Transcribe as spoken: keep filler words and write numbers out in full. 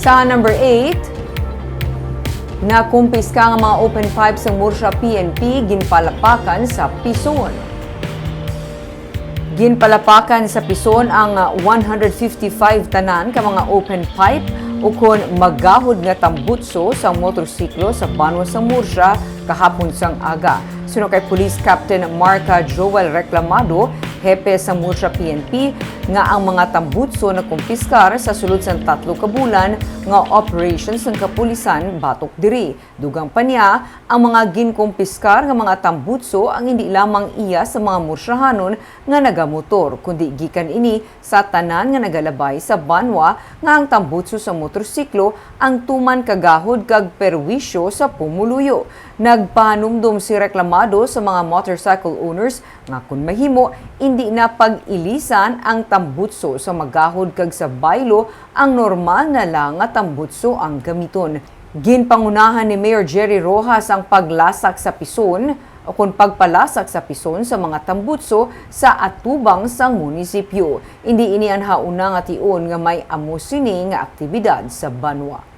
Sa number eight, nakumpiska nga mga open pipe sang Murcia P N P ginpalapakan sa Pison. Ginpalapakan sa Pison ang, ah, one hundred fifty-five tanan ka mga open pipe ukon magahod nga tambutso sang motorsiklo sa banwa sang Murcia kahapon sang aga. Suno kay Police Captain Marca Joel Reclamado, hepe sa Murcia P N P, nga ang mga tambutso nakumpiskar sa sulod sang tatlo ka bulan nga operation sang kapulisan batok diri. Dugang pa niya, ang mga ginkumpiskar nga mga tambutso ang indi lamang iya sa mga Murciahanon nga nagamotor, kundi gikan ini sa tanan nga nagalabay sa banwa nga ang tambutso sa motorsiklo ang tuman kagahod kag perwisyo sa pumuluyo. Nagpahanumdom si Reclamado sa mga motorcycle owners nga kun mahimo, indi na pag-ilisan ang tambutso sa magahod kag sa baylo ang normal na lang nga tambutso ang gamiton. Ginpangunahan ni Mayor Jerry Roxas ang paglasak sa Pison, o kon pagpalasak sa Pison sa mga tambutso sa atubang sang munisipyo. Indi ini ang hauna nga tion nga may amo sini nga aktibidad sa banwa.